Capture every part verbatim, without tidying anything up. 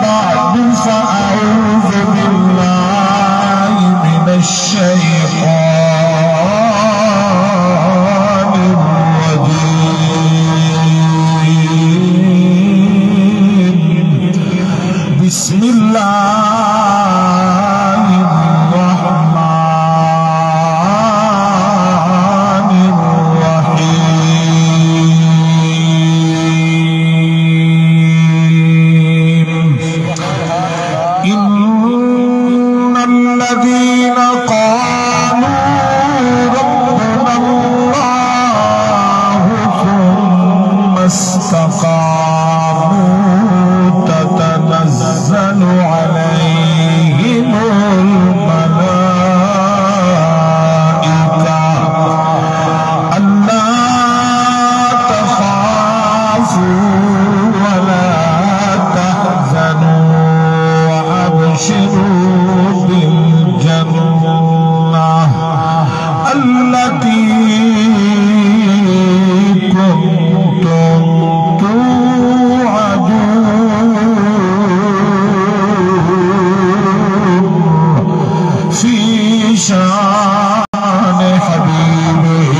بعد فأعوذ بالله من الشيطان الرجيم. بسم الله الرحمن الرحيم. إن الذين قالوا ربنا الله ثم استقاموا تتنزل عليهم الملائكة ألا تخافوا ولا تحزنوا وأبشروا بالجنة التي كنتم توعدون في شأن حبيبه.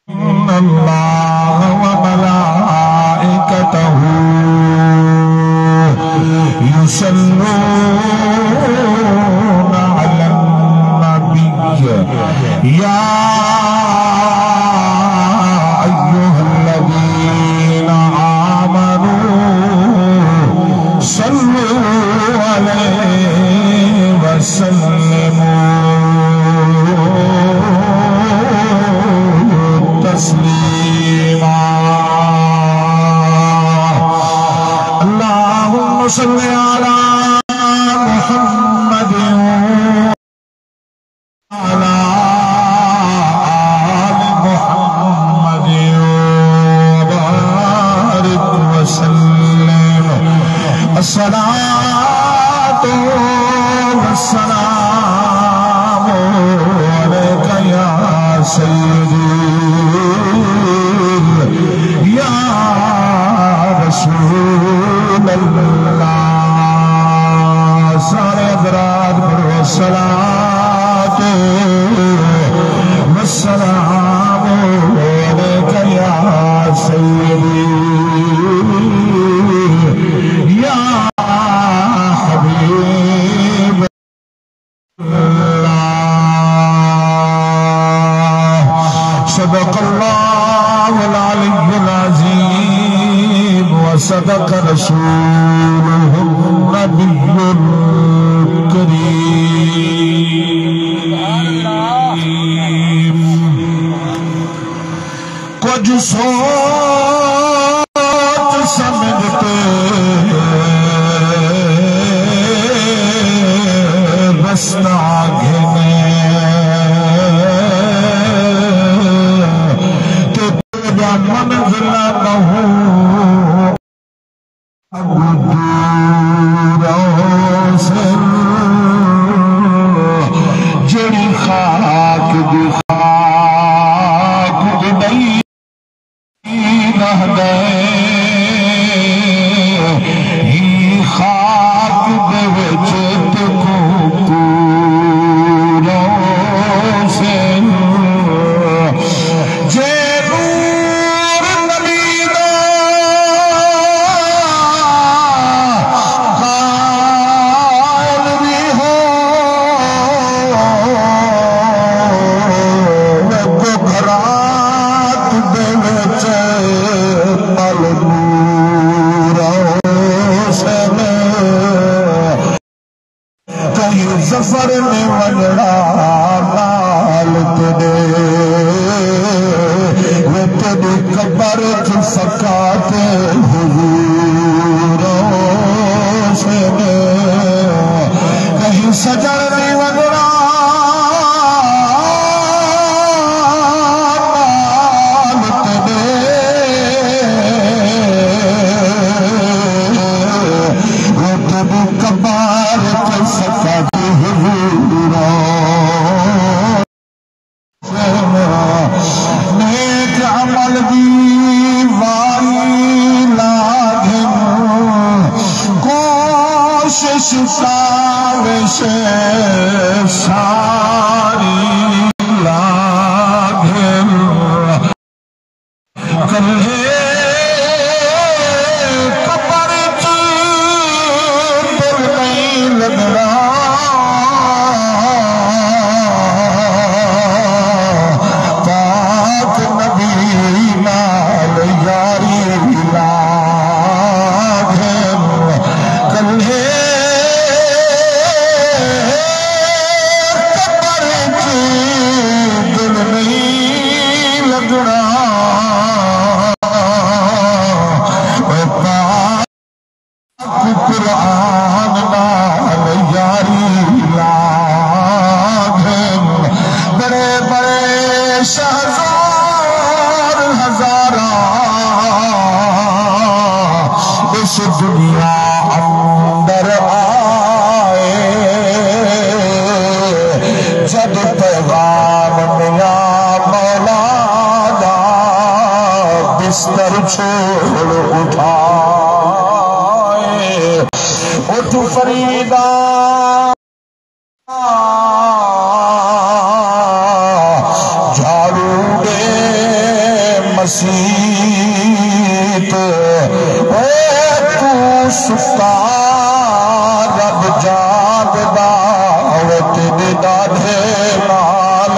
إن الله وملائكته يصلون على النبي. يا أيها الذين آمنوا صلوا عليه وسلموا تسليما. اللهم صل على محمد وعلى آل محمد وبارك وسلم. الصلاة والسلام عليك يا سيدي، يا رسول الله. سارے حضرات پڑھو، الصلاة والسلام عليك يا سيدي، يا حبيب الله. صدق الله العلي العظيم وصدق رسوله النبي الكريم. کجھ سوچ سمجھ تے رستہ گھنے، تے تیݙا منزل ٻہوں اڳ دور سن، جیڑھی خاک دی خاک دی ݙئی رہ ڳئے، ہی خاک دے وچ تیکوں کوڑوں سن۔ جے نور نبی دا قائل وی ہو، گھرات دے وچ مل نور حسین۔ کہیں ظفر میں ونڄݨا نال تیݙے، وے تیݙی قبر اچ سکاتے حضور حسین۔ کہیں سڄݨ میں ونڄݨا نال تیݙے، وے تیݙی قبر اچ سکاتے حضور حسین۔ نیک گناہ۔ اے پاک قرآن نال یاری لاگھن، بڑے بڑے شہزار ہزاراں اس دنیا اندر آئے، جد پیغام میاں مولا دا بستر چھوڑ اٹھائے۔ اٹھ فریدا، جھاڑو ݙے مسیت، اے توں ستا رب جاڳدا، او تیݙے ݙاڈھے نال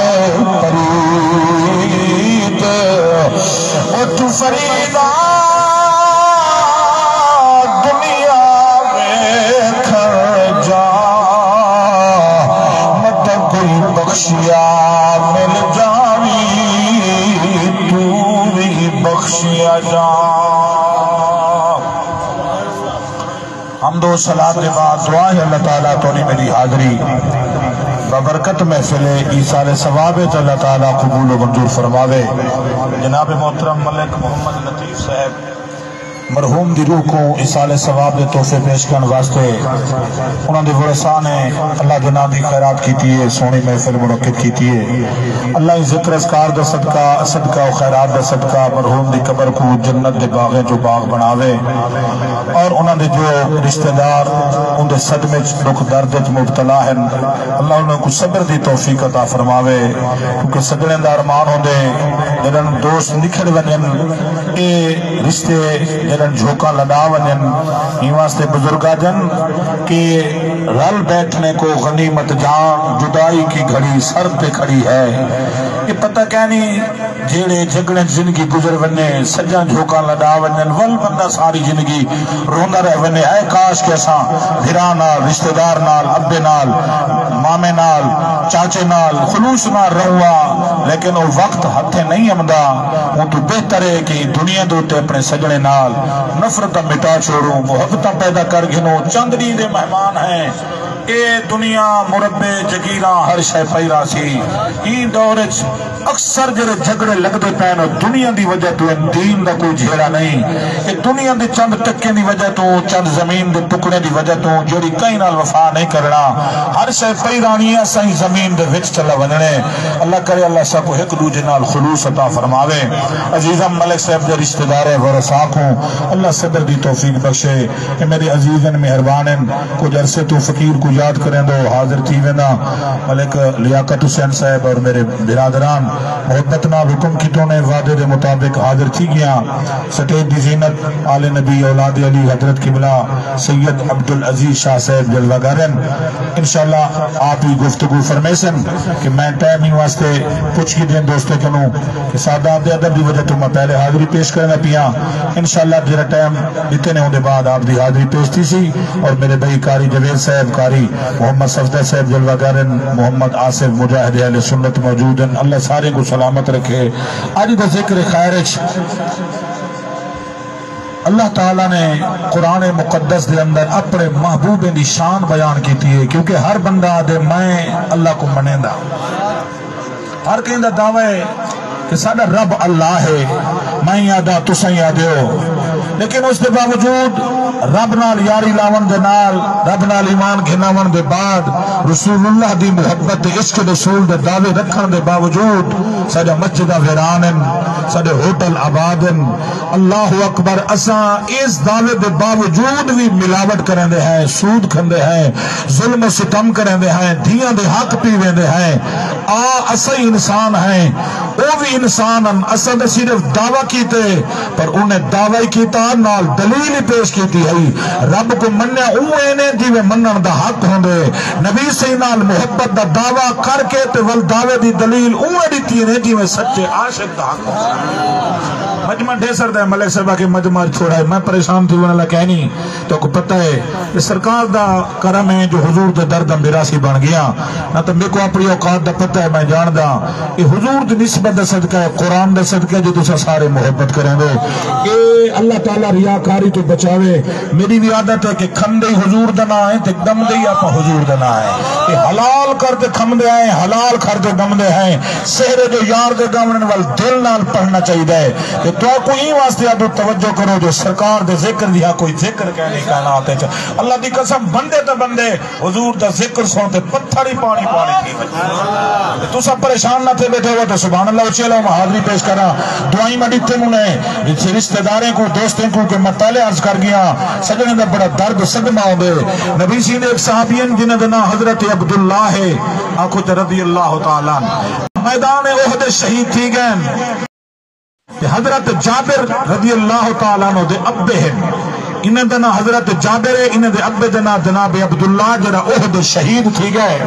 پریت۔ اٹھ فریدا، دنیا ویکھݨ جا، متاں کوئی بخشیا مل جاوی، توں وی بخشیا جا۔ حمد و صلات دے بعد دعا ہے، اللہ تعالیٰ تہاݙی میݙی حاضری ببرکت محفل ایصال ثواب وچ اللہ تعالیٰ قبول و منظور فرماوے۔ جناب محترم ملک محمد لطیف صاحب مرحوم دی روح کوں ایصال ثواب دے تحفے پیش کرݨ واسطے انہاں دے ورثاء نے اللہ دے ناں دی خیرات کیتی ہے، سوہݨی محفل منعقد کیتی ہے۔ اللہ ایں ذکر اذکار دا صدقہ، صدقہ و خیرات دا صدقہ مرحوم دی قبر کوں جنت دے باغیں چوں باغ بݨاوے، اور انہاں دے جو رشتہ دار اوندے صدمے چ، ݙکھ درد وچ مبتلا ہن، اللہ انہاں کوں صبر دی توفیق عطا فرماوے، کیونکہ سڄݨیں دا ارمان ہوندے، جݙݨ دوست نکھڑ ونڄن، اے رشتے جݙݨ جھوکاں لݙا ونڄن۔ ایں واسطے بزرگ آہدن کہ رل بیٹھنے کو غنیمت جان، جدائی کی گھڑی سر پہ کھڑی ہے۔ اے پتہ کائنی جیڑھے جھڳڑیں زندگی گزر ونڄے، سڄاں جھوکاں لݙا ونڄن، ول بندہ ساری زندگی روندا رہ ونڄے۔ ہائے کاش کہ اساں بھرا نال، رشتہ دار نال، ابے نال، مامے نال، چاچے نال خلوص نال رہوں ہا، لیکن او وقت ہتھیں نہیں امدا۔ اوں توں بہتر ہے کہ ایں دنیا دے اتے اپݨے سڄݨیں نال نفرتاں مٹا چھوڑوں، محبتاں پیدا کر گھنوں۔ چند ݙینھ دے مہمان ہیں، اے دنیا مربے جگیراں ہر شے پئی راہسی۔ ایں دور اچ اکثر جیڑھے جھڳڑے لڳدے پئن، او دنیا دی وجہ توں ہن، دین دا کوئی جھیڑا نئیں۔ اے دنیا دے چند ٹکیں دی وجہ توں، چند زمین دے ٹکڑیں دی وجہ توں، جیڑھی کہیں نال وفا نئیں کرݨا۔ ہر شے پئی راہݨی ہے، اساں ایں زمین دے وچ چلا ونڄݨے۔ اللہ کرے، اللہ ساکوں ہک ݙوجھے نال خلوص عطا فرماوے۔ عزیزم ملک صاحب دے رشتہ داریں ورثاء کوں اللہ صبر دی توفیق بخشے۔ اے میݙے عزیز ہن، مہربان ہن، کجھ عرصے توں فقیر کوں یاد کریندو حاضر تھی ویندا۔ ملک لیاقت حسین صاحب اور میرے برادران محبت نال حکم کیتوں نے، وعدے دے مطابق حاضر تھی ڳیاں۔ سٹیج دی زینت آل نبی اولاد علی حضرت قبلہ سید عبدالعزیز شاہ صاحب جلوہ گر ہن۔ انشاءاللہ آپ ہی گفتگو فرمیسن کہ میں ٹائم ہی واسطے پچھ گھدیں دوستیں کنوں کہ سادات دے ادب دی وجہ توں میں پہلے حاضری پیش کرݨا پیاں۔ انشاءاللہ جیڑھا ٹائم ݙتے نے اوندے بعد آپ دی حاضری پیش تھیسی۔ اور میرے بھائی قاری جاوید صاحب، قاری محمد صفدر صاحب جلوہ گر ہن، محمد آصف مجاہد اہل سنت موجود ہن، اللہ سارے کوں سلامت رکھے۔ اڄ دا ذکر خیر اچ اللہ تعالیٰ نے قرآن مقدس دے اندر اپݨے محبوبیں دی شان بیان کیتی ہے، کیونکہ ہر بندہ آہدے میں اللہ کوں منیندا، ہر کہیں دا دعویٰ ہے کہ ساݙا رب اللہ ہے، میں آہداں، تساں آہدے ہو، لیکن اس دے باوجود رب نال یاری لاوݨ دے نال، رب نال ایمان گھن آوݨ دے بعد، رسول اللہ دی محبت تے عشق رسول دے دعوے رکھݨ دے باوجود ساݙیاں مسجداں ویران ہن، ساݙے ہوٹل آباد ہن۔ اللہ اکبر، اساں اس دعوے دے باوجود وی ملاوٹ کریندے ہیں، سود کھاندے ہیں، ظلم و ستم کریندے ہیں، دھیاں دے حق پی ویندے ہیں۔ آ اساں ہی انسان ہیں، او وی انسان ہن۔ اساں تاں صرف دعویٰ کیتے، پر انہیں دعویٰ ہی کیتا، نال دلیل ہی پیش کیتی ہئی۔ رب کوں منیا اونویں نے جیویں منݨ دا حق ہوندے، نبی سئیں نال محبت دا دعویٰ کر کے تے ول دعوے دی دلیل اونویں ݙتی نے جیویں سچے عاشق دا حق ہوندے۔ مجمع ڈھیسر دا ہے، ملک صاحب آکھے مجمع چھوڑا ہے، میں پریشان تھی ونجاں، کائنی۔ تہاکوں پتہ ہے، اے سرکار دا کرم ہے جو حضور دے در دا میراثی بݨ ڳیاں، نہ تاں میکوں اپݨی اوقات دا پتہ ہے، میں ڄاݨداں۔ اے حضور دی نسبت دا صدقہ ہے، قرآن دا صدقہ ہے جو تساں سارے محبت کریندے۔ اے اللہ تعالیٰ ریاکاری توں بچاوے۔ میݙی وی عادت ہے کہ کھمدے ہی حضور دا ناں ہے تے ݙمدے ہی آپاں حضور دا ناں ہے۔ اے حلال کر تے کھمدے ہیں، حلال کر تے ݙمدے ہیں۔ سحر جو یار دے ڳاوݨ ول دل نال پڑھݨا چاہیدا ہے۔ تے تہاکوں ایں واسطے آہدوں توجہ کرو جو سرکار دے ذکر جیہا کوئی ذکر کائنی کائنات وچ۔ اللہ دی قسم، بندے تے بندے حضور دا ذکر سݨ تے پتھر ہی پاݨی پاݨی تھی ونڄے۔ تے تساں پریشان نہ تھے ٻیٹھے ہو تے سبحان اللہ اچی الاؤ، میں حاضری پیش کراں۔ دعائیں میں ݙتے منے رشتہ داریں کوں، دوستیں کوں کہ میں پہلے عرض کر ڳیاں، سڄݨیں دا بڑا درد صدمہ ہوندے۔ نبی سئیں دے ہک صحابی ہن جنہاں دا ناں حضرت عبداللہ ہے، آکھو تے رضی اللہ تعالیٰ عنہ۔ میدان احد شہید تھی ڳئے ہن۔ تے حضرت جابر رضی اللہ تعالیٰ عنہ دے ابے ہن، انہاں دا ناں حضرت جابر ہے، انہاں دے ابے دا ناں جناب عبداللہ، جڑا احد شہید تھی ڳئے۔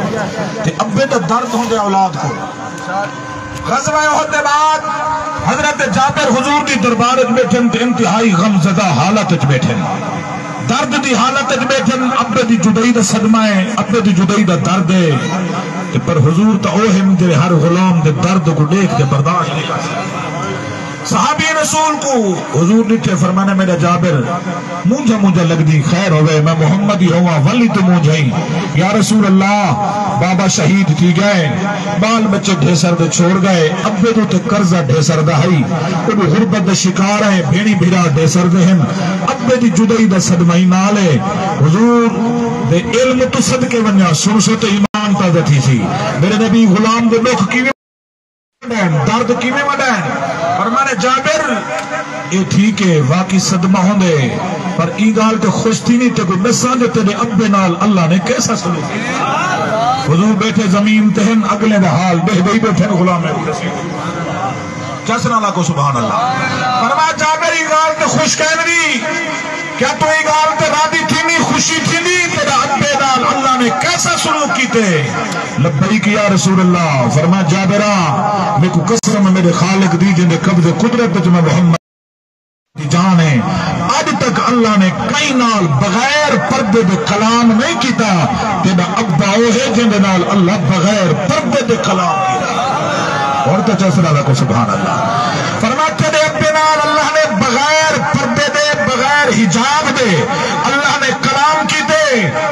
تے ابے دا درد ہوندے اولاد کوں۔ غزوہ احد دے بعد حضرت جابر حضور دی دربار وچ ٻیٹھن تے انتہائی غمزدہ حالت وچ ٻیٹھن، درد دی حالت وچ ٻیٹھن۔ ابے دی جدائی دا صدمہ ہے، ابے دی جدائی دا درد ہے۔ تے پر حضور تاں او ہن جڑے ہر غلام دے درد کوں ݙیکھ تے برداشت نہیں کر سڳدے۔ صحابی رسول کوں حضور ݙٹھے، فرمانے، میݙا جابر، مونجھا مونجھا لڳدیں، خیر ہووے، میں محمدی ہوواں، ولی توں مونجھائیں۔ یا رسول اللہ، بابا شہید تھی ڳئے، ٻال ٻچے ڈھیسر دے چھوڑ ڳئے، ابے دے اتے قرضہ ڈھیسر دا ہئی، او غربت دا شکار ہے، بھیݨیں بھرا ڈھیسر دے ہن، ابے دی جدائی دا صدمہ ہی نال ہے۔ حضور دے علم توں صدقے ونڄاں، سݨسو تے ایمان تازہ تھیسی۔ میݙے نبی غلام دے ݙکھ کیویں ݙین، درد کیویں وݙین۔ فرمانے، جابر، اے ٹھیک ہے، واقعی صدمہ ہوندے، پر ایں ڳالھ تے خوش تھیویں تیکوں ݙساں جو تیݙے ابے نال اللہ نے کیسا سلوک کیتا۔ حضور ٻیٹھے زمین تے ہن، اڳلے دا حال ݙیہدے ہی ٻیٹھے ہن، غلام ہے۔ چس نال آکھو سبحان اللہ۔ فرمایا، جابر، ایں ڳالھ تے خوش کائنی؟ کیا توں ایں ڳالھ تے راضی تھیندیں، خوشی تھیندیں؟ تیݙا ابے نال اللہ نے کیسا سلوک کیتے؟ لبیک یا رسول اللہ۔ فرمایا، جابرا، میکوں قسم ہے میݙے خالق دی، جیندے قبضے قدرت وچ میں محمد دی جان ہے، اڄ تک اللہ نے کہیں نال بغیر پردے دے کلام نہیں کیتا۔ تیݙا ابا او ہے جیندے نال اللہ بغیر پردے دے کلام کیتا۔ ہݨ تے چس نال آکھو سبحان اللہ۔ فرمایا، تیݙے ابے نال اللہ نے بغیر پردے دے، بغیر حجاب دے اللہ نے کلام کیتے۔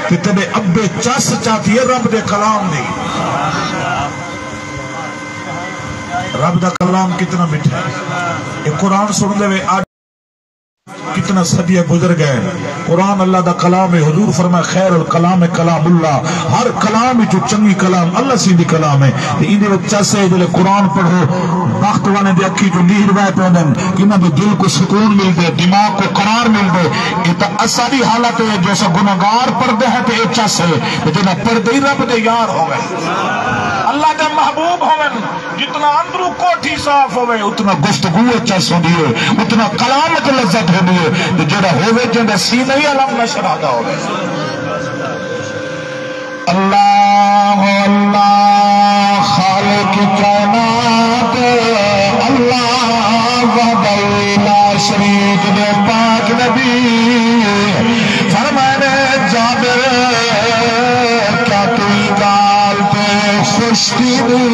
تے تیݙے ابے چس چاتی ہے رب دے کلام دی۔ رب دا کلام کتنا مٹھا ہے۔ اے قرآن سݨدے وے، اڄ کتنا صدیاں گزر ڳئے۔ قرآن اللہ دا کلام ہے۔ حضور فرمایا، خیر الکلام کلام اللہ، ہر کلام وچوں چنڳی کلام اللہ سئیں دی کلام ہے۔ تے ایندے وچ چس ہے، جیلے قرآن پڑھو، بخت والے دی اکھیں چوں نیر وہہ پیندن، انہاں دے دل کوں سکون ملدے، دماغ کوں قرار ملدے۔ اے تاں اساݙی حالت ہے جو اساں گناہگار پڑھدے ہیں تے اے چس ہے۔ تے جیڑھا پڑھدے ہی رب دے یار ہوون، اللہ دے محبوب ہوون، جتنا اندروں کوٹھی صاف ہووے، اتنا گفتگو اچ چس ہوندی ہے، اتنا کلام اچ لذت ہوندی ہے۔ تے جیڑھا ہووے، جیندا سینہ ہی علم نشر آہدا ہووے۔ اللہ، اللہ، خالق کائنات، اللہ وحدہ لا شریک دے پاک نبی فرمانے، جابر، کیا توں ایں ڳالھ تے خوش تھیندیں؟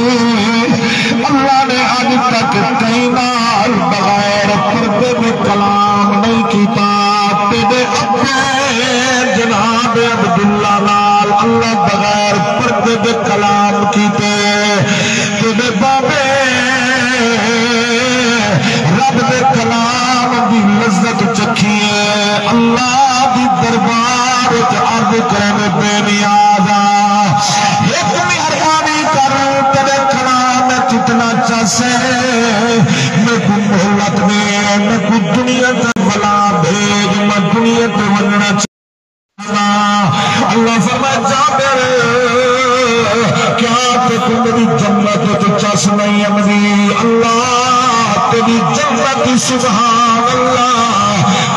اللہ نے اڄ تک کہیں نال بغیر پردے دے کلام نہیں کیتا۔ تیݙے ابے جناب عبداللہ نال اللہ بغیر پردے دے کلام کیتے۔ تیݙے بابے رب دے کلام دی لذت چکھی ہے۔ اللہ دی دربار وچ عرض کرن، بے نیاز آں، ہک مہربانی کر، تیݙے کلام وچ اتنا چس ہے، میکوں مہلت ݙے، میکوں دنیا تے ولا بھیج، میں دنیا تے ونڄݨا چاہنداں۔ اللہ فرمائے، جابر، کیا تیکوں میری جنت وچ چس نہیں آندی؟ اللہ، تیری جنت، سبحان اللہ،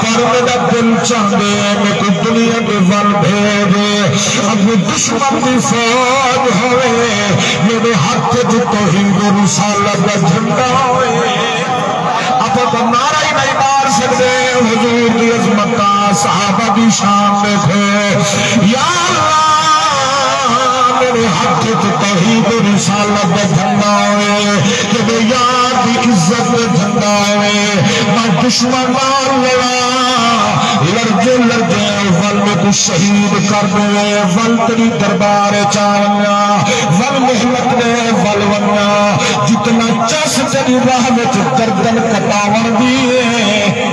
پر میرا دل چاہندے میکوں دنیا دے ول بھیج، اڳوں دشمن دی فوج ہووے، میرے ہتھ وچ توحید و رسالت دا جھنڈا ہووے، اپاں دا نعرہ دے حضور دی عظمتاں، صحابہ دی شان ݙیکھو۔ یا اللہ، میرے ہتھ وچ توحید رسالت دا جھنڈا ہوئے، تیرے یار دی عزت دا جھنڈا ہوئے، میں دشمن نال لڑاں، لڑدے لڑدے ول میکوں شہید کر ݙے، ول تیݙے دربار وچ آ ونڄاں، ول محنت دے ول ونڄاں، جتنا چس تیݙی راہ وچ گردن کٹاوݨ دی ہے۔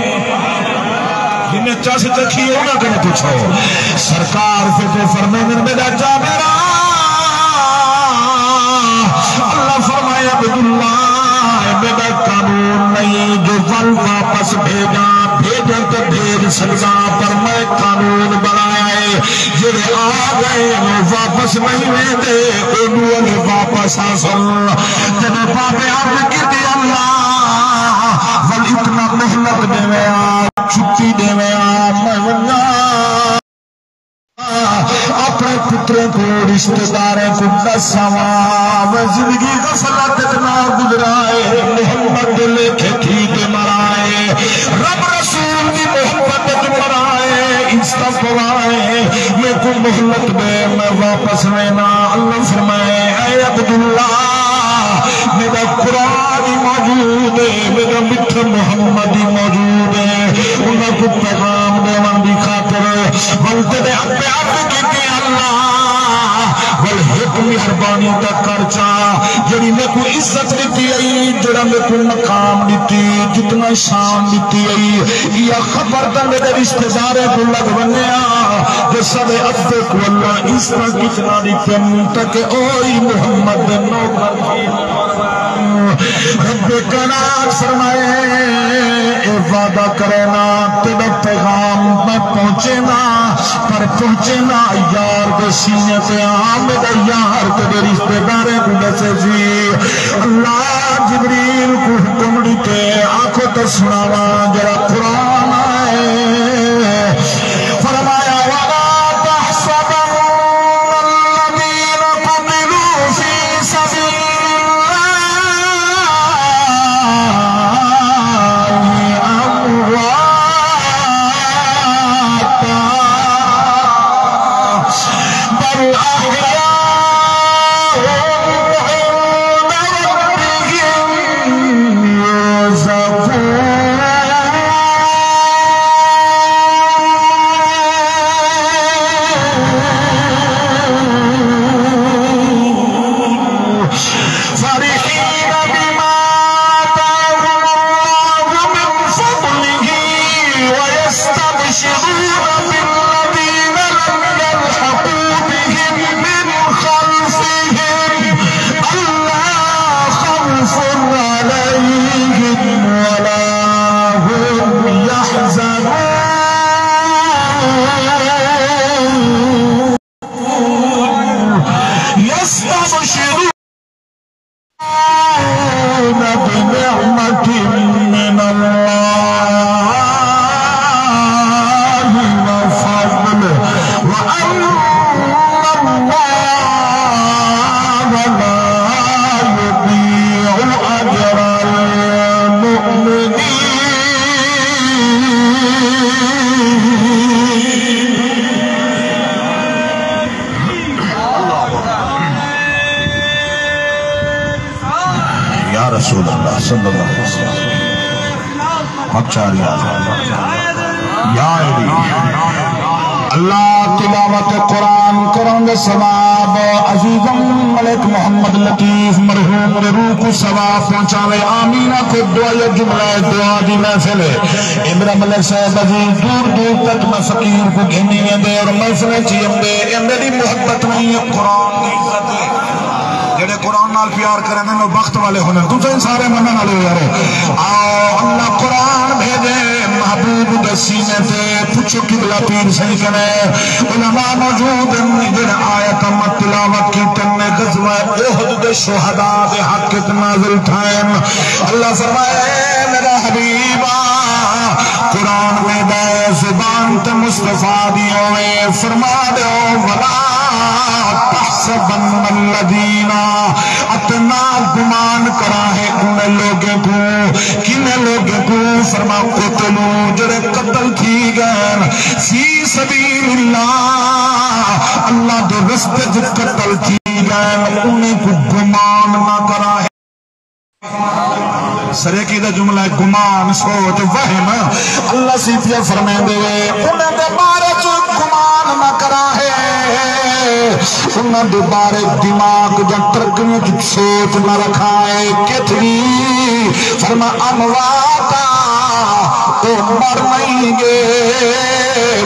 جنہیں چس چکھی ہے، انہاں کنوں پچھو۔ سرکار پھر فرمیندن، میرا جابر، اللہ فرمائے، عبداللہ، میرا قانون نہیں جو ول واپس بھیجاں، بھیجاں تے بھیج سکداں، پر میں قانون بݨایا ہے، جڑے آ گئے ہیں، واپس نہیں ویندے، اونوں والے واپس آسن۔ جب بابے عرض کیتی، اللہ، ول اتنا مہلت ݙیوے آ، چھٹی ݙیوے آ، میں ونڄاں۔ اپݨے پتریں کوں، رشتہ داریں کوں ݙس آواں، میں زندگی غفلت وچ نہ گزرائے، محمد دے لیکھے تھی تے مرائے، رب رسول دی محبت وچ مرائے، عزت پوائے، میکوں مہلت ݙے، میں واپس وینداں۔ اللہ فرمائے، اے عبداللہ، میرا قرآن ہی موجود ہے، میرا میٹھا محمد ہی موجود ہے، انہاں کوں پیغام ݙیوݨ دی خاطر۔ ول تیݙے اڳے عرض کیتی، اللہ، ول ہک مہربانی تاں کر چا، جڑی میکوں عزت ݙتی ائی، جڑا میکوں مقام ݙتی، جتنا شان ݙتی ائی، ایہا خبر تاں میرے رشتہ داریں کوں لڳ ونڄے ہا، جو ساݙے ابے کوں اللہ عزت کتنا ݙتن، تاکہ اوہی محمد دے نوکر تھی۔ رب کائنات فرمائے، اے وعدہ کرینداں، تیݙا پیغام میں پہنچینداں، پر پہنچینداں یار دے سینے تے آ، میݙا یار تیݙے رشتہ داریں کوں ݙسیسی۔ اللہ جبریل کوں حکم ݙتے، آکھو تاں سݨاواں جڑا قرآن ہے۔ فرمایا، ولا تحسبن الذين قتلوا في سبيل الله أمواتا، بل أحياء عند ربهم يرزقون۔ فرحين بما آتاهم الله من فضله ويستبشرون بالذين لم يلحقوا بهم من خلفهم ألا خوف عليهم ولا هم يحزنون. يستبشرون بنعمة من الله وفضل، وأن الله لا يضيع أجر المؤمنين. یا رسول اللہ صلی اللہ علیہ وسلم، پہنچا رہا۔ یا علی۔ اللہ، تلاوت قرآن کرݨ دا ثواب عزیزم ملک محمد لطیف مرحوم دے روح کوں ثواب پہنچاوے۔ آمین آکھو۔ دعا یا جملہ ہے، دعا دی محفل ہے۔ اے میرا ملک صاحب عزیز دور دور تک میں فقیر کوں گھنی ویندے اور محفلیں چ امدے۔ اے میری محبت نہیں ہے، قرآن دی عزت ہے۔ جڑے قرآن نال پیار کرن، انہاں بخت والے ہوندن۔ تساں سارے منن والے ہو یارو۔ آؤ، اللہ قرآن بھیجے، محبوب دے سینے تے۔ پچھو قبلہ پیر سائیں کنے۔ علماء موجود ہیں، جڑے آیت میں تلاوت کیتن، غزوہ احد دے شہداء دے حق وچ نازل تھائن۔ اللہ فرمائے، میرا حبیب آ، قرآن میں دے زبان تے مصطفیٰ دی ہوئے، فرما دیو، ولا تحسبن الذین، اتنا گمان کرا ہے انہیں لوگوں کو، کنے لوگوں کو؟ فرما، قتلوا، جڑے قتل تھی گئے، فی سبیل اللہ، اللہ دے رستے وچ قتل تھی گئے، انہیں کو گمان نہ کرا ہے۔ سریکی دا جملہ ہے گمان، سوچ، وہم۔ اللہ سی پیا فرمیندے وے، انہاں دے بارے چ گمان نہ کرا ہے، انہاں دے بارے دماغ جا ترکنے چ سوچ نہ رکھا ہے۔ کتنی فرما امواتا، او مر نہیں گے،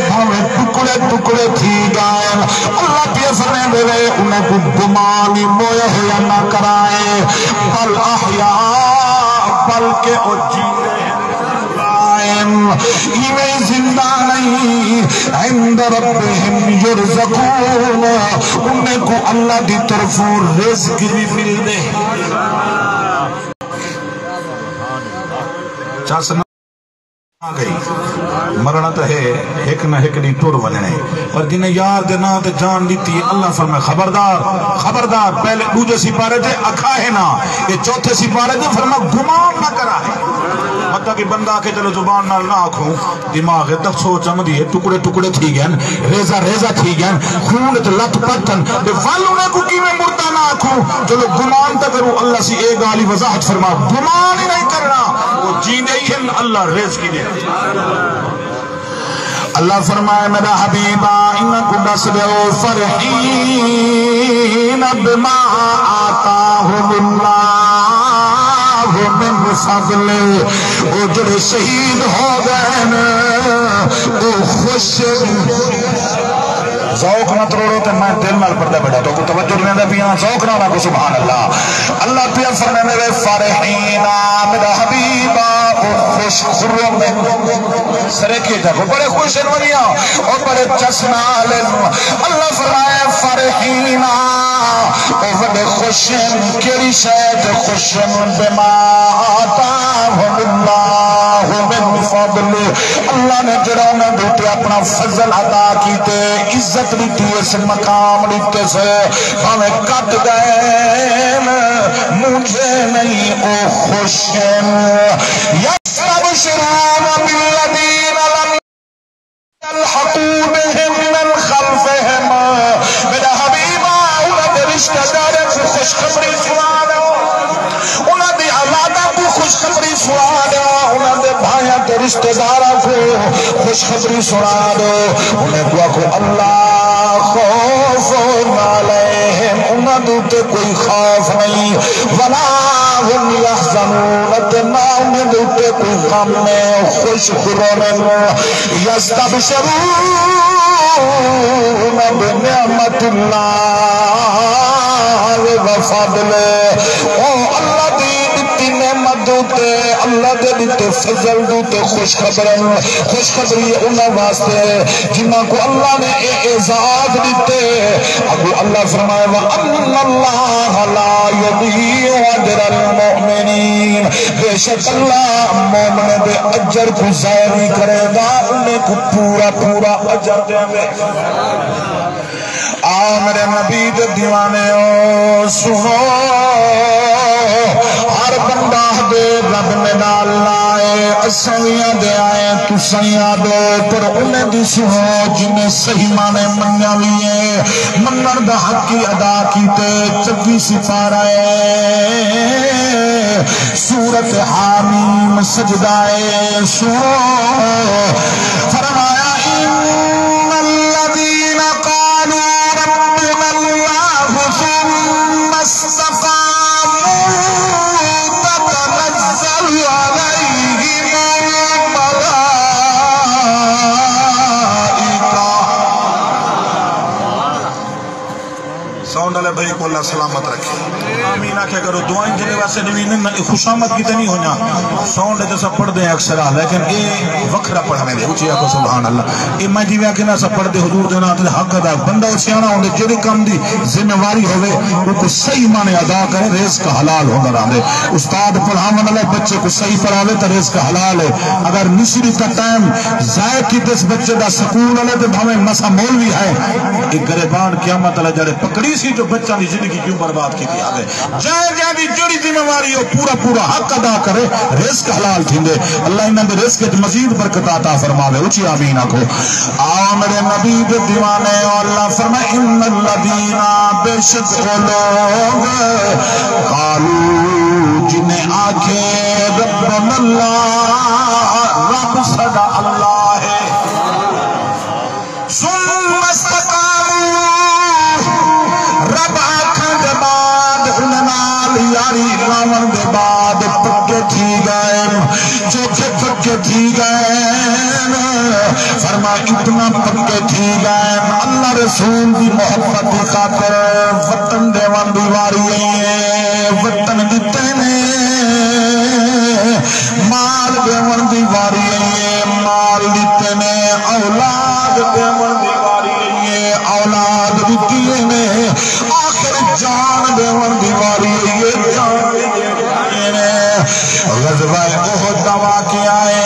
بھاویں ٹکڑے ٹکڑے تھی گئے۔ اللہ پیا فرمیندے وے، انہاں کو گمان ہی مویا ہویا نہ کرائے، بل احیاء، بلکہ او جیندے ہن، ایویں زندہ نہیں، عند ربہم یرزقون، انہیں کو اللہ دی طرفوں رزق بھی ملدے۔ چس نہ گئی۔ مرݨا تاں ہے، ہک نہ ہک ݙینہہ ٹر ونڄݨے۔ پر جنہیں یار دے ناں تے جان ݙتی ہے، اللہ فرمائے، خبردار، خبردار، پہلے ݙوجھے سپارے تے اکھاہے نہ، اے چوتھے سپارے تے فرمایا گمان نہ کرا ہے۔ مطلب کہ بندہ آکھے چلو زبان نال نہ آکھوں، دماغ ہے تک سوچ آمدی ہے، ٹکڑے ٹکڑے تھی ڳئے ہن، ریزہ ریزہ تھی ڳئے ہن، خون تے لتھ پتھ ہن، تے ول انہیں کوں کیویں مردہ نہ آکھوں؟ چلو گمان تاں کروں، اللہ سی اے ڳالھ ہی وضاحت فرما، گمان ہی نہیں کرنا، او جیندے ہی ہن، اللہ رزق ہی ݙے۔ اللہ فرمائے، میرا حبیبا، انہاں کوں ݙس ݙیو، فرحین بما آتاہم اللہ من فضلہ، او جڑے شہید ہو ڳئے ہن، او خوش۔ ذوق نہ تروڑو تے میں دل نال پڑھدا ٻیٹھاں، تہاکوں توجہ ݙیندا پیاں، ذوق نال آکھو سبحان اللہ۔ اللہ پیا فرمیندے وے، فرحینا، میرا حبیبا، او خوش خرم ہن۔ سریکی تک بڑے خوش ہن ونڄیا، او بڑے چس نال ہن۔ اللہ فرمائے، فرحینا، او وݙے خوش ہن، کیڑھی شے تے خوش ہن؟ بما آتاہم اللہ من فضل، اللہ نے جڑا انہاں دے اُتے اپݨا فضل عطا کیتے، عزت ݙتی، اس مقام ݙتے سے، بھاویں کٹ ڳئے مونجھے نہیں، او خوش ہن۔ یستبشرون بالذین لم یلحقوا بہم من خلفہم، میرا حبیبا، انہاں دے رشتہ داراں کوں خوشخبری سݨا ݙیو، انہاں دی اولاداں کوں خوشخبری سݨا ݙیو، انہاں دے بھائیاں تے رشتہ داراں کوں خوشخبری سݨا ݙیو، انہیں کوں آکھو، اللہ خوف علیہم، انہاں دے اُتے کوئی خوف نہیں، ولا هم يحزنون، تے نہ انہیں دے اُتے کوئی غم ہے، خوش خرم ہن۔ یستبشرون بنعمت اللہ وفضلہ، او اللہ دی ݙتی نعمت دے اُتے، اللہ دے ݙتے فضل دے اُتے خوش خبر ہن۔ خوشخبری انہاں واسطے جنہاں کوں اللہ نے اے اعزاز ݙتے۔ اڳوں اللہ فرمائے، وَأَنَّ اللَّهَ لَا يُضِيعُ أَجْرَ الْمُؤْمِنِينَ، بے شک اللہ مومن دے اجر کوں ضائع نہیں کرے گا، انہیں کوں پورا پورا اجر ݙیندے۔ آ میرے نبی دے دیوانے او، سنو، ہر بندہ دے رب میݙا اللہ ہے، اساں وی آہدے آئے، تساں وی آہدو، پر انہیں دی سنو جنہیں صحیح معنی منیا وی ہے، منݨ دا حق ہی ادا کیتے۔ چوی سپارہ ہے، سورت حامیم، سجدہ ہے، سنو، فرمایا، إِنَّ الَّذِينَ قَالُوا رَبُّنَا اللَّهُ ثُمَّ اسْتَقَامُوا تَتَنَزَّلُ عَلَيْهِمُ الْمَلَائِكَةُ۔ ساؤنڈ والے بھائی کو اللہ سلامت رکھے۔ آمین آکھیا کرو۔ دعائیں جیندے واسطے ݙیوی نہ، اے خوشامد کیتے نہیں ہویاں۔ ساؤنڈ تے اساں پڑھدے ہیں اکثر، لیکن اے وکھرا پڑھݨے دے۔ اچھی آکھو سبحان اللہ۔ اے میں جیویں آکھے نا، اساں پڑھدے حضور دے ناں تے، حق ادا، بندہ او سیاݨا ہوندے، جیڑھے کم دی ذمہ واری ہووے، اوکوں صحیح معنی ادا کرے، رزق حلال ہوندا رہندے۔ استاد پڑھاوݨ والے بچے کوں صحیح پڑھاوے تاں رزق حلال ہے۔ اگر نسری دا ٹائم ضائع کیتے اس بچے دا سکول والے تے بھاویں مسا مولوی ہے، اے گریبان قیامت والے جیڑھے پکڑیسی جو بچاں دی زندگی کیوں برباد کیتی آوے۔ جائیں جائیں دی جیڑھی ذمہ واری ہو، پورا پورا حق ادا کرے، رزق حلال تھیندے۔ اللہ انہاں دے رزق وچ مزید برکت عطا فرماوے۔ اچھی آمین آکھو۔ آؤ میرے نبی دے دیوانے، او اللہ فرمائے، ان الذین، بے شک او لوگ، قالوا، جنہیں آکھے، ربنا اللہ، رب ساڈا اللہ ہے۔ ثم استقاموا، رب آکھݨ دے بعد، انہاں نال یاری لاوݨ دے بعد پکے تھی ڳئے، چوکھے پکے تھی ڳئے۔ فرما اتنا پکے تھی ڳئے، اللہ رسول دی محبت دی خاطر وطن ݙیوݨ دی واری آئی ہے، وطن ݙتے نے، مال ݙیوݨ دی واری آئی ہے، مال ݙتے نے، اولاد ݙیوݨ دی واری آئی ہے، اولاد ݙتی نے، آخر جان ݙیوݨ دی واری آئی ہے، جان ݙتی نے۔ غزوہ احد دا واقعہ ہے۔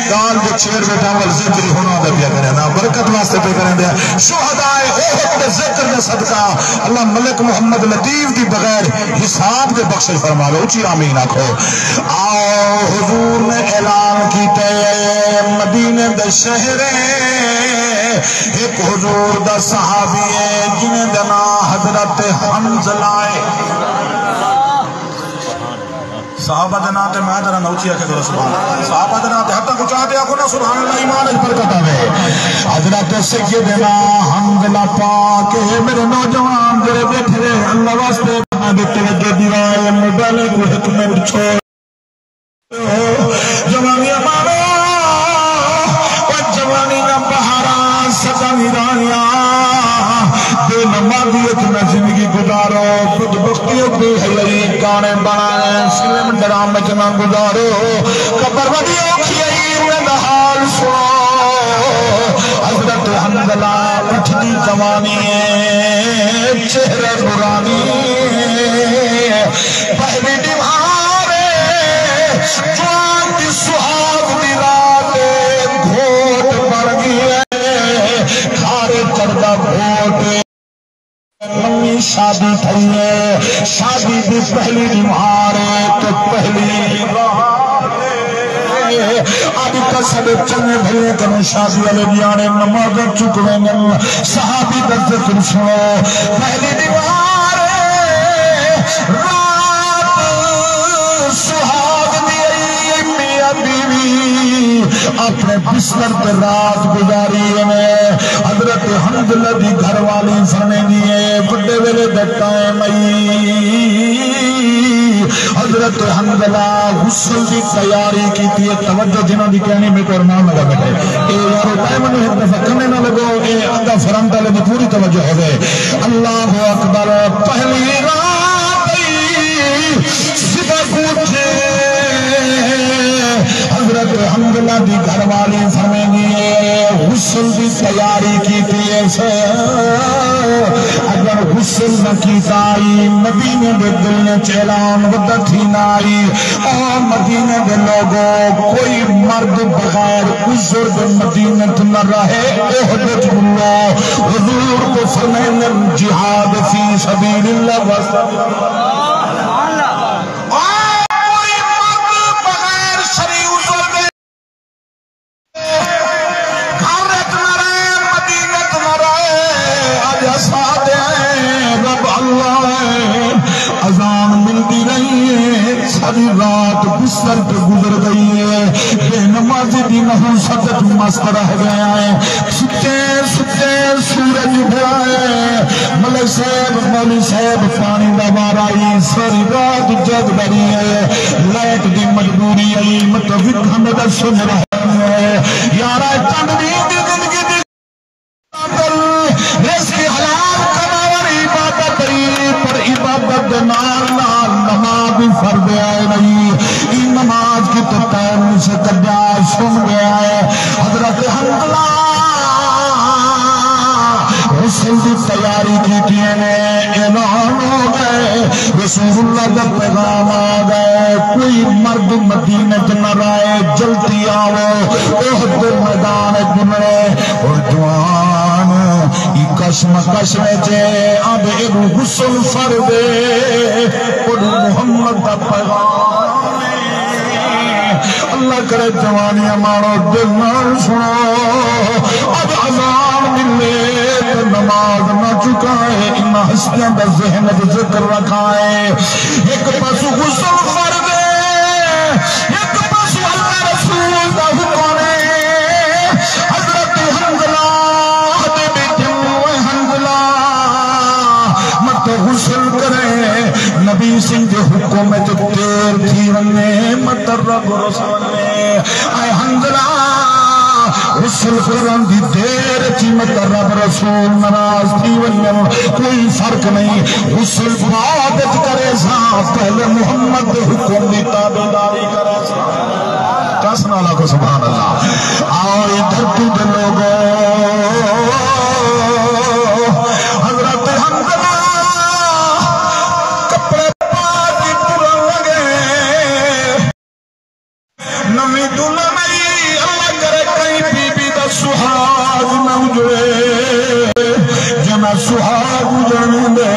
ڳالھ دے چھیڑ بیٹھا، ول ذکر ہی ہونا دا پیا کرے نا، برکت واسطے پیا کریں دے۔ شہدائے احد دے ذکر دے صدقہ اللہ ملک محمد لطیف دی بغیر حساب دے بخشش فرماوے۔ اچھی آمین آکھو۔ آؤ حضور نے اعلان کیتے، مدینے دے شہر، ہک حضور دا صحابی ہے جنہیں دا نام حضرت حنظلہ ہے۔ صحابہ دے ناں تے میں ذرا نہ اچھی آکھے ذرا سبحان اللہ۔ صحابہ دے ناں تے ہتھاں کوں چا تے آکھو نا سبحان اللہ، ایمان وچ برکت آوے۔ حضرت سیدنا حنظلہ پاک، اے میرے نوجوان جڑے بیٹھے رہے، اللہ واسطے میں دے توجہ دیوائے، موبائل کوں ہک منٹ چھوڑ۔ جوانیاں مارو، او جوانی دا بہاراں سدا نی رانیاں، بے نمازی وچ نہ زندگی گزارو، بدبختی و بے حیائی گانے بݨائے، فلم ڈرامے وچ نہ گزارو، قبر وݙی اوکھی آئی، میں دا حال سݨو۔ حضرت حنظلہ اٹھدی جوانی ہے، چہرے نورانی، پہلی ݙیوار، جوان دی سہاڳ دی رات، گھوٹ بݨ ڳئی ہے، گھر چڑھدا گھوٹ۔ نویں شادی تھئی ہے، شادی دی پہلی ݙیوار ہے تے پہلی رات ہے۔ اڄ تاں ساݙے چنڳے بھلے کنوں شادی والے ݙیہاڑے نمازاں چک ویندن۔ صحابی دا ذکر سݨو، پہلی ݙیوار ہے، رات سہاڳ دی آئی، میاں بیوی اپݨے بستر تے رات گزاری نے۔ حضرت حنظلہ دی گھر والی فرمیندی ہے، وݙے ویلے دا ٹائم آئی، حضرت حنظلہ غسل دی تیاری کیتی ہے۔ توجہ جنہاں دی کہنی میں تو ارمان لگا بیٹھے۔ اے یارو ٹائم نوں ہک دفعہ کنے نہ لگو، اے اندھا فرنٹ والے دی پوری توجہ ہوے۔ اللہ اکبر، پہلی رات آئی، صبح کوں اٹھے، حضرت حنظلہ دی گھر والی فرمیندی ہے، غسل دی تیاری کیتی ہے۔ اگر غسل نہ کیتا آئی، مدینے دے دل وچ اعلان ودا تھی نہ آئی، او مدینے دے لوگو، کوئی مرد بغیر عذر دے مدینے تے نہ رہے، احد وچ ملو۔ حضور کو فرمیندن، جہاد فی سبیل اللہ واسطے۔ کوئی مرد بغیر شرعی عذر دے گھر وچ نہ رہے، مدینے وچ نہ رہے۔ اڄ اساں آہدے ہیں، رب اللہ ہے۔ اذان ملدی رہی ہے، ساری رات بستر تے گزر ڳئی ہے۔ بے نمازی دی نحوست وچ مست رہ ڳئے ہیں۔ ستے ستے سورج اٹھیا ہے۔ ملک صاحب، مولوی صاحب، پاݨی دا وار آئی، ساری رات جگ بری ہے، لائٹ دی مجبوری آئی، مت وکھݨ دا سن رہے ہیں۔ یارا، چند ݙینھ دی زندگی دی رزق حلال کماوݨ رسول اللہ دا پیغام آ ڳئے، کوئی مرد مدینے چ نہ رہے، جلدی آوو، احد دے میدان وچ بنڑے۔ اور جوان ای کشمکش وچ اے، اب ایکوں غسل فرض اے، اور محمد دا پیغام اے۔ اللہ کرے جوانیاں مارو، دل نال سنو۔ اب اذان ملے تے نماز نہ چکائے، انہاں ہستیاں دا ذہن وچ ذکر رکھائے۔ ہک پاسو غسل فرض اے، ہک پاسو اللہ رسول دا حکم اے۔ حضرت حنظلہ دے بیٹھے ہوئے، حنظلہ مت غسل کرے، نبی سئیں دے حکم وچ دیر تھی ونڄے، مت رب رس ونڄے۔ اے حنظلہ، غسل کرݨ دی دیر اچ مت رب رسول ناراض تھی ونڄن، کوئی فرق نہیں، غسل بعد اچ کریساں، پہلے محمد دے حکم دی تابعداری کریساں۔ کس نال آکھو سبحان اللہ۔ آؤ اے دھرتی دے لوگو، حضرت حنظلہ کپڑے پا کے ٹرن لڳے۔ نویں دلہن آئی، اللہ کرے کہیں بی بی دا سہاڳ نہ اجڑے، جے نہ سہاڳ اجڑن دے۔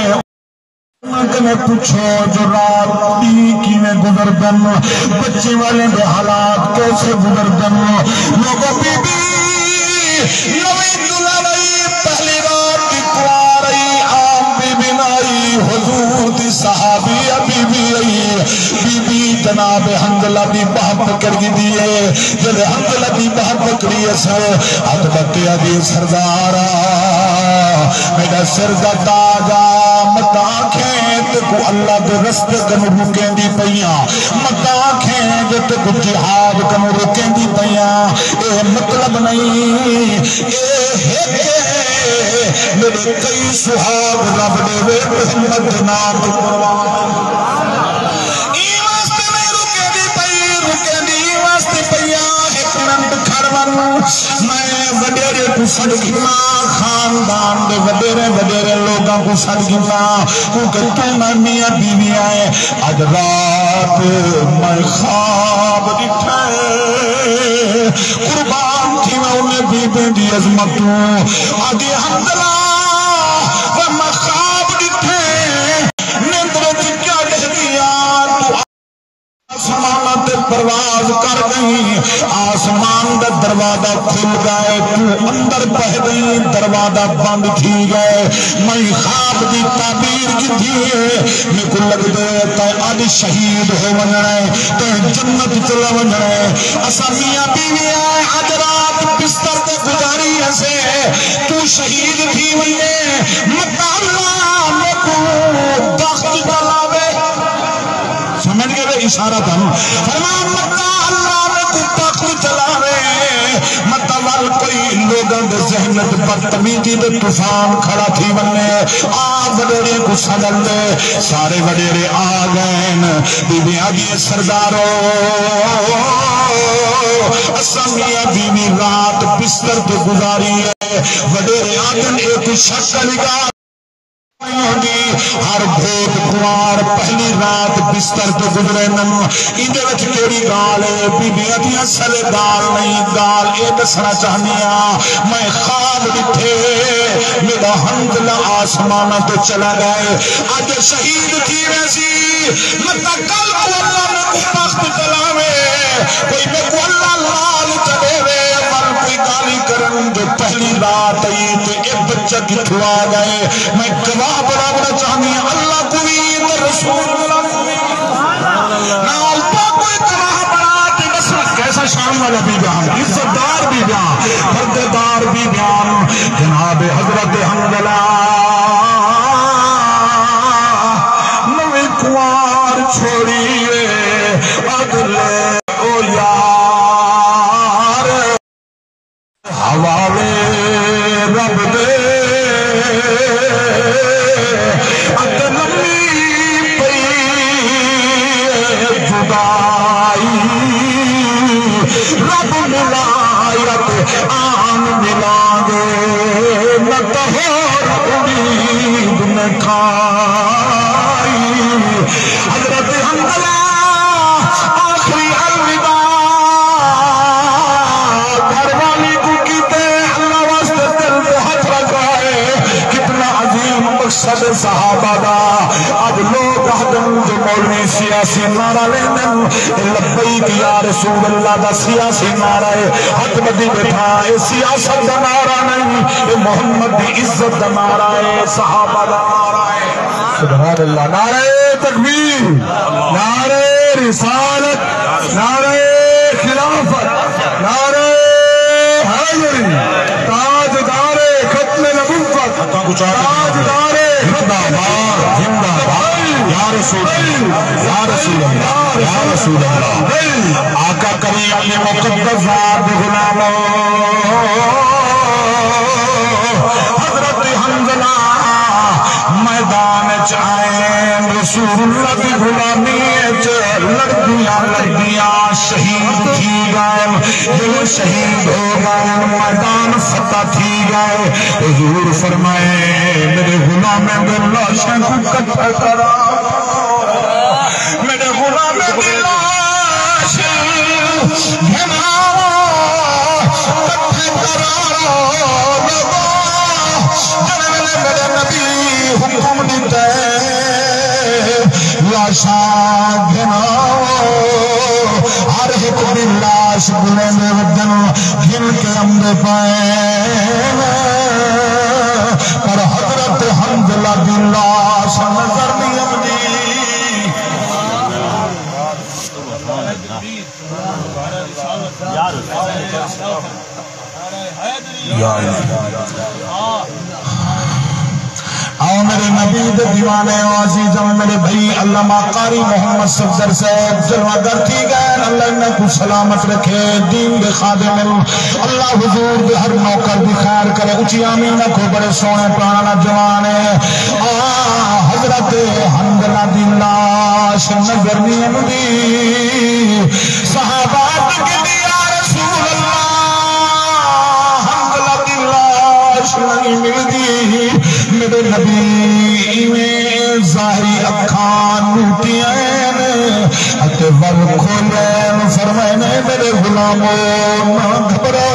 انہاں کنے پچھو جو رات ݙینہہ کیویں گزردن، بچے والے دے حالات کیسے گزردن۔ لوگو، بی بی نویں دلہن آئی، پہلی رات دی کنوار آئی، عام بی بی نہ آئی، حضور دی صحابیہ بی بی آئی۔ بی بی جناب حنظلہ دی ٻاہ پکڑ گھدی اے۔ جݙے حنظلہ دی ٻاہ پکڑی اے، سر ہتھ ٻٹے آہدی، سردارا، میݙا سر دا تاج آ، مت آکھیں تیکوں اللہ دے رستے کنوں رکیندی پئی آں، مت آکھیں جو تیکوں جہاد کنوں رکیندی پئی آں۔ اے مطلب نہیں، اے ہک اے، میݙے کئی سہاڳ رب ݙیوے محمد دے ناں تے قربان۔ ایں واسطے نہیں رکیندی پئی، رکیندی ایں واسطے پئی آ، ہک منٹ کھڑ ونڄ، میں وݙیرے کوں سݙ گھناں، خاندان دے وݙیرے وݙیرے لوکاں کوں سݙ گھناں، کیونکہ توں میں میاں بیوی آئے۔ اڄ رات میں خواب ݙٹھے، قربان تھیواں انہیں بی بی دی عظمت توں۔ آہدی حنظلہ، وہ میں خواب ݙٹھے، نندر وچ کیا ݙیہدی آں، توں آسماناں تے پرواز کر ڳئیں، آسمان دا دروازہ کھل ڳئے، توں اندر بہہ ڳئیں، دروازہ بند تھی ڳئے۔ میں خواب دی تعبیر کیتی اے، میکوں لڳدے تیں اڄ شہید ہو ونڄݨا اے، تیں جنت چلا ونڄݨا اے۔ اساں میاں بیوی اے، اڄ رات بستر تے گزاری اسے، توں شہید تھی ونڄے، مت اللہ میکوں بخت چلاوے۔ سمجھ ڳئے وے اشارہ تم؟ فرمان، مت اللہ میکوں بخت چلاوے، مت ول کوئی لوگاں دے ذہن وچ بدتمیزی دے طوفان کھڑا تھی ونڄے۔ آ وݙیرے کوں سݙ ݙے، سارے وݙیرے آ ڳئن۔ بی بی آہدی اے، سردارو، اساں میاں بیوی رات بستر تے گزاری اے۔ وݙیرے آہدن، اے کوئی شک والی ڳالھ نہیں ہوندی۔ ہر گھوٹ کنوار پہلی رات بستر تے گزریندن۔ ایندے وچ کیڑھی ڳالھ اے؟ بی بی آہدی اے، اصل ڳالھ نہیں، ڳالھ اے ݙسݨا چاہندی آں، میں خواب ݙٹھے، میݙا حنظلہ آسماناں تے چلا ڳئے، اڄ شہید تھی ویسی، مت کل کوں اللہ میکوں بخت چلاوے، کوئی میکوں اللہ لال چا ݙیوے، ول کوئی ڳالھیں کرن جو پہلی رات آئی تے اے بچہ کتھوں آ ڳئے۔ میں گواہ بݨاوݨا چاہندی آں، اللہ کوں وی تے رسول اللہ کوں وی۔ نال تہاکوں گواہ بݨا تے ݙسݨا، کیسا شان والا بی بیان، عزت دار بی بیان، پردے دار بی بیان، جناب حضرت حنظلہ نویں کنوار چھوڑی اے، اڳلے او یار حوالے رب دے۔ والے نال۔ اے لبیک یا رسول اللہ دا سیاسی نعرہ ہے، ہتھ ٻدھی ٻیٹھا، اے سیاست دا نعرہ نہیں، اے محمد دی عزت دا نعرہ ہے، صحابہ دا نعرہ ہے۔ سبحان اللہ، نعرہ تکبیر، نعرہ رسالت، نعرہ خلافت، نعرہ حیدری، تاجدار ختم نبوت، تاجدار زندہ باد، زندہ باد۔ یا رسول اللہ، یا رسول اللہ، یا رسول اللہ۔ آقا کریم دی مقدس ذات دے غلامو، حضرت حنظلہ میدان اچ آئے، رسول اللہ دی غلامی اچ لڑدیاں لڑدیاں شہید تھی ڳئے۔ جݙوں شہید ہو ڳئے، میدان فتح تھی ڳئے۔ حضور فرمائے، میرے غلامیں دے لاشاں کوں کٹھا کرا، میرے غلامیں دی لاش گھن آؤ، کٹھے کرا لوگو۔ جݙے ویلے میرے نبی حکم ݙتے، لاشاں گھن آؤ، ہر ہک دی لاش گھن دے ودن، گھن کے آندے پئے، پر حضرت حنظلہ دی لاش نظر نہیں آندی۔ یا اللہ۔ آؤ میرے نبی دے دیوانے، او عزیزم، میرے بھائی علامہ قاری محمد صفدر صاحب جلوہ گر تھی ڳئے، اللہ انہاں کوں سلامت رکھے، دین دے خادم ہن۔ اللہ حضور دے ہر نوکر دی خیر کرے، اچی آمین آکھو، بڑے سوہݨے پراݨا جوان ہے۔ آ حضرت حنظلہ دی لاش نظر نہیں آندی۔ صحابہ آکھن یا رسول اللہ، حنظلہ دی لاش نہیں ملدی۔ میرے نبی ایویں ظاہری اکھاں لوٹیاں ہن اتے ول کھولین، فرمائے نے، میرے غلامو، نہ گھبرا،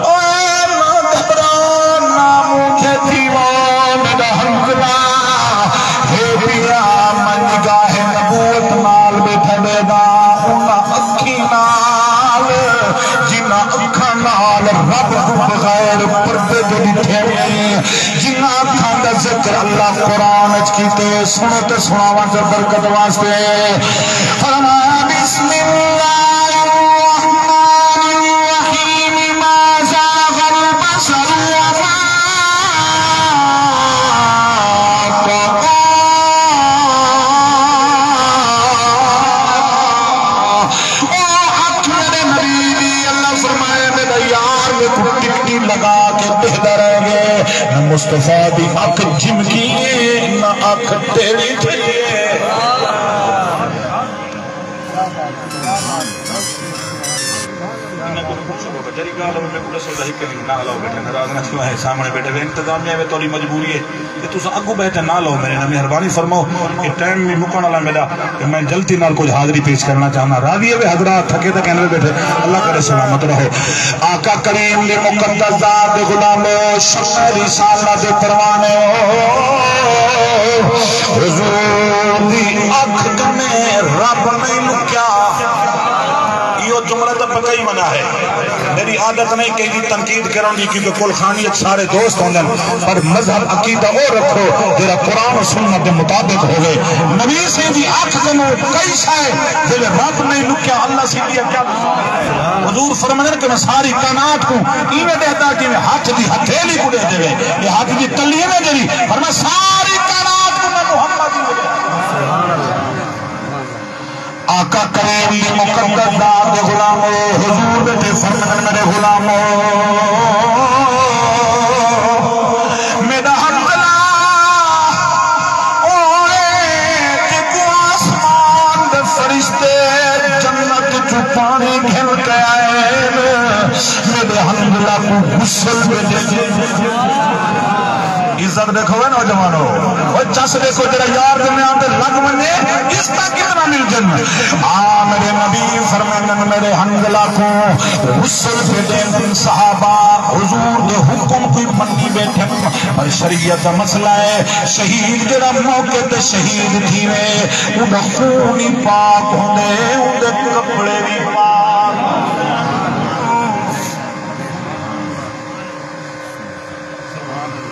اوئے نہ گھبرا، نہ مونجھے تھیوو، میرا حنظلہ ہے پیا، میں نگاہ نبوت نال ٻیٹھا ݙیہدا، انہاں اکھیں نال، جنہاں اکھاں نال رب کوں بغیر پردے دے ݙٹھے نے، جنہاں اکھاں دا ذکر اللہ قرآن اچ کیتے، سݨو تے سݨاواں تے برکت واسطے۔ فرمایا، بسم اللہ الرحمن الرحیم، ما زاغ البصر وما طغى۔ او اکھ میرے نبی دی، اللہ فرمائے، میرا یار میکوں ٹکٹی لگا کے ݙیہدا رہ ڳئے۔ نہ مصطفیٰ دی اکھ جھمکی ہے، نہ اکھ ٹیڑھی تھی ہے۔ انہاں کوں پچھو بابا، جیڑھی ڳالھ ہووے میکوں ݙسو، تاں ہک ݙینہہ نہ لو، ٻیٹھے ناراض نہ تھیو، ہے سامݨے ٻیٹھے وے، انتظامیہ وے، تہاݙی مجبوری ہے، تے تساں اڳوں ٻہہ تے نہ لو میݙے نال، مہربانی فرماؤ۔ اے ٹائم وی مکݨ والا میݙا، تے میں جلدی نال کجھ حاضری پیش کرݨا چاہنداں۔ راضی ہوے حضرات، تھکے تاں کیندے ٻیٹھے، اللہ کرے سلامت رہو۔ آقا کریم دی مقدس ذات دے غلامو، شمع رسالت دے پروانے ہو، حضور دی اکھ کنے رب نہیں لکیا۔ ایہو جملہ تاں پکا ہی منع ہے۔ میݙی عادت نہیں کہیں دی تنقید کرݨ دی، کیونکہ کل خانی اچ سارے دوست ہوندن، پر مذہب عقیدہ او رکھو جیڑھا قرآن و سنت دے مطابق ہووے۔ نبی سئیں دی اکھ کنوں کئی شے جیڑھے رب نہیں لکیا، اللہ سئیں دی کیا؟ حضور فرماندن کہ میں ساری کائنات کوں ایویں ݙیہدا جیویں ہتھ دی ہتھیلی کوں ݙیہدے وے۔ اے ہتھ دی تلی ایویں جیڑھی، فرمایا ساری کائنات کوں میں محمد ایویں ݙیہدا۔ آقا کریم دی مقدس ذات دے غلامو، حضور دے فرمان میرے غلامو، میرا حنظلہ اوئے جیکوں آسمان دے فرشتے جنت چوں پاݨی گھن کے آئے، میرے حنظلہ کوں غسل دے ݙتے۔ ݙیکھو اے نوجوانو، او چس ݙیکھو، جیڑھا یار دے میان تے لڳ ونڄے، عزتاں کتنا ملدن۔ آ میرے نبی فرمیندن، میرے حنظلہ کوں غسل پئے ݙیندن۔ صحابہ حضور دے حکم کوں منی ٻیٹھن، پر شریعت دا مسئلہ ہے، شہید جیڑھا موقع تے شہید تھیوے، اوندا خون ہی پاک ہوندے، اوندے کپڑے وی پاک۔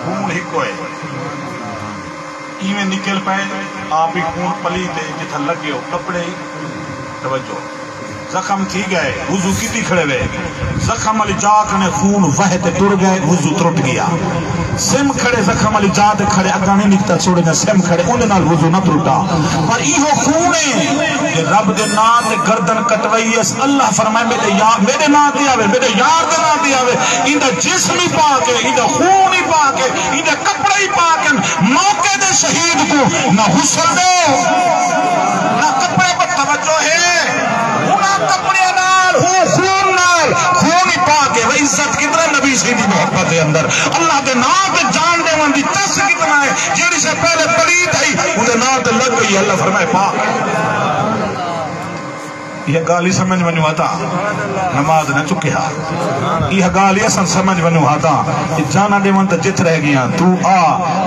خون ہکو ہے، ایویں نکل پئے، آپ ہی خون پلیت ہے، جتھاں لڳے ہو کپڑے ہی۔ توجہ، زخم تھی ڳئے، وضو کیتی کھڑے وے، زخم والی جا کنے خون وہے تے ٹر ڳئے، وضو ترٹ ڳیا۔ سم کھڑے، زخم والی جا تے کھڑے، اڳاں نہیں نکتا، چھوڑے ڳئے، سم کھڑے، اون دے نال وضو نہ ترٹا۔ پر ایہو خون ہے کہ رب دے ناں تے گردن کٹوائی اس۔ اللہ فرمائے، میرے یار، میرے ناں تے آوے، میرے یار دے ناں تے آوے، ایندا جسم ہی پاک ہے، ایندا خون ہی پاک ہے، ایندا کپڑے ہی پاک ہیں۔ موقع دے شہید کوں نہ غسل ݙیو، نہ کپڑے پر توجہ ہے، انہاں کپڑے نال، ہوں خون نال، خون ہی پاک ہے۔ وہ عزت کتنا نبی سی دی محبت دے اندر، اللہ دے ناں تے جان ݙیوݨ دی چس کتنا ہے۔ جیڑھی شے پہلے پلیت ہئی، اوندے ناں تے لڳ ڳئی، اللہ فرمائے پاک۔ یہ ڳالھ ہی سمجھ ونڄو ہا تاں نماز نہ چکے ہا۔ یہ ڳالھ ہی اساں سمجھ ونڄو ہا تاں کہ جاناں ݙیوݨ تے جت رہ ڳیاں۔ توں آ،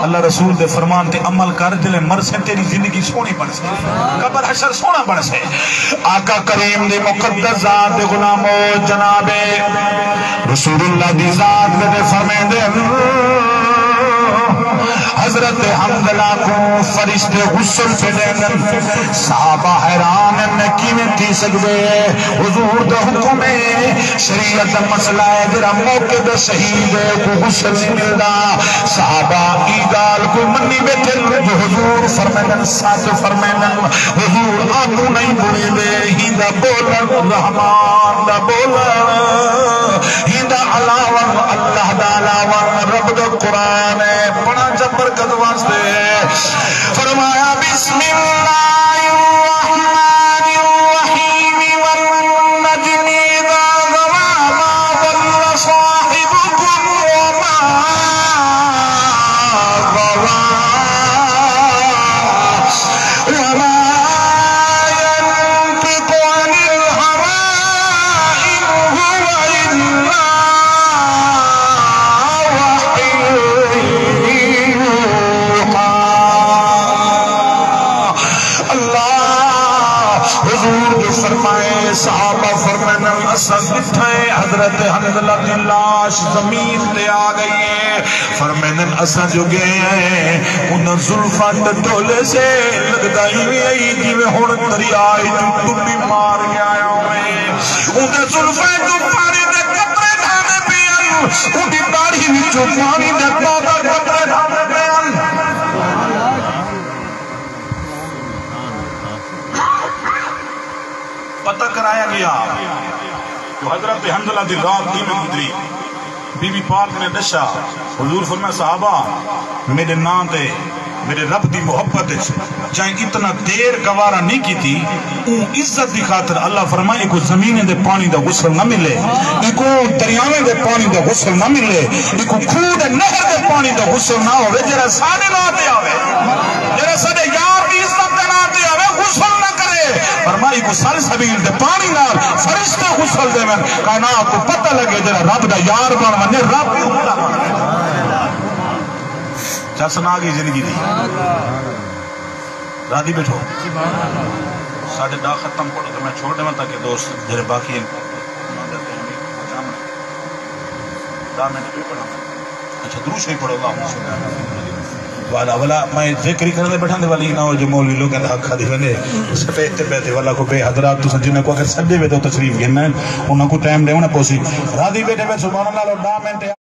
اللہ رسول دے فرمان تے عمل کر، جلے مرسیں تیری زندگی سوہݨی بݨسے، قبر حشر سوہݨا بݨسے۔ آقا کریم دی مقدس ذات دے غلامو، جناب رسول اللہ دی ذات دے فرمیندے ہن، حضرت حنظلہ کوں فرشتے غسل پئے ݙیندن۔ صحابہ حیران ہن، کیویں تھی سڳدے؟ حضور دا حکم ہے، شریعت دا مسئلہ ہے، جیڑھا موقع دا شہید ہے، اوکوں غسل نہیں ملدا۔ صحابہ ایں ڳالھ کوں منی ٻیٹھن جو حضور فرمیندن، سچ فرمیندن، حضور آنگوں نہیں بݨیندے، ہیندا ٻولݨ رحمان دا ٻولݨ، ہیندا الاوݨ اللہ دا الاوݨ، رب دا قرآن ہے، پڑھاں چا برکت واسطے۔ فرمایا، بسم اللہ الرحمن الرحیم، والنجم اذا هوی، ما ضل صاحبکم وما غوی، وما ينطق عن الهوى، إن هو إلا وحي يوحى۔ اللہ حضور جو فرمائے، صحابہ فرمائے، اساں ݙٹھا ہے حضرت حنظلہ دی لاش زمین تے آ ڳئی ہے۔ فرمیندن، اساں جو ڳئے ہیں، انہاں زلفاں ٹٹولے سے، لڳدا ایویں ہئی جیویں ہݨ دریا اچوں ٹٻی مار کے آیا ہوئے۔ اوندے زلفاں چوں پاݨی دے قطرے ڈھاندے پئے ہن، اوندی ݙاڑھی وچوں پاݨی دے قطرے ڈھاندے پئے ہن۔ پتہ کرایا ڳیا جو حضرت حنظلہ دی رات کیویں گزری۔ بی بی پاک نے ݙسیا، حضور فرمایا، صحابہ، میݙے ناں تے میݙے رب دی محبت اچ جئیں اتنا دیر گوارا نہیں کیتی، اوں عزت دی خاطر اللہ فرمائے، ایکوں زمین دے پاݨی دا غسل نہ ملے، ایکوں دریاویں دے پاݨی دا غسل نہ ملے، ایکوں کھوہ دے نہر دے پاݨی دا غسل نہ ہووے، جیڑھا ساݙے ناں تے آوے، جیڑھا ساݙے یار دی عزت دے ناں تے آوے، غسل نہ کرے۔ فرمائی، ایکوں سلسبیل دے پاݨی نال فرشتے غسل ݙیون، کائنات کوں پتہ لڳے، جیڑھا رب دا یار بݨ ونڄے، رب وی اوندا بݨ ونڄے۔ چس نہ آ ڳئی زندگی دی۔ راضی ٻیٹھو۔ ساݙے ݙاہ ختم پڑھو تے میں چھوڑ ݙیواں تاکہ دوست جیڑھے باقی ہن، انہاں دے تے ہمیں پہنچاوݨ۔ ݙاہ منٹ ٻئے پڑھاں۔ اچھا، درود شریف پڑھو، اللہم صلی علی محمد۔ والا، والا، میں ذکر ہی کرݨ تے ٻیٹھاں تے والی نہ ہو جو مولوی لوکاں دا حق کھادی ویندے۔ سٹیج تے ٻہہ تے والا کو بے حضرات تساں جنہاں کو اگر سݙے وے تو تشریف گھن آئن، انہاں کو ٹائم ݙیوݨا پوسی۔ راضی ٻیٹھے وے سبحان اللہ، ݙاہ منٹ۔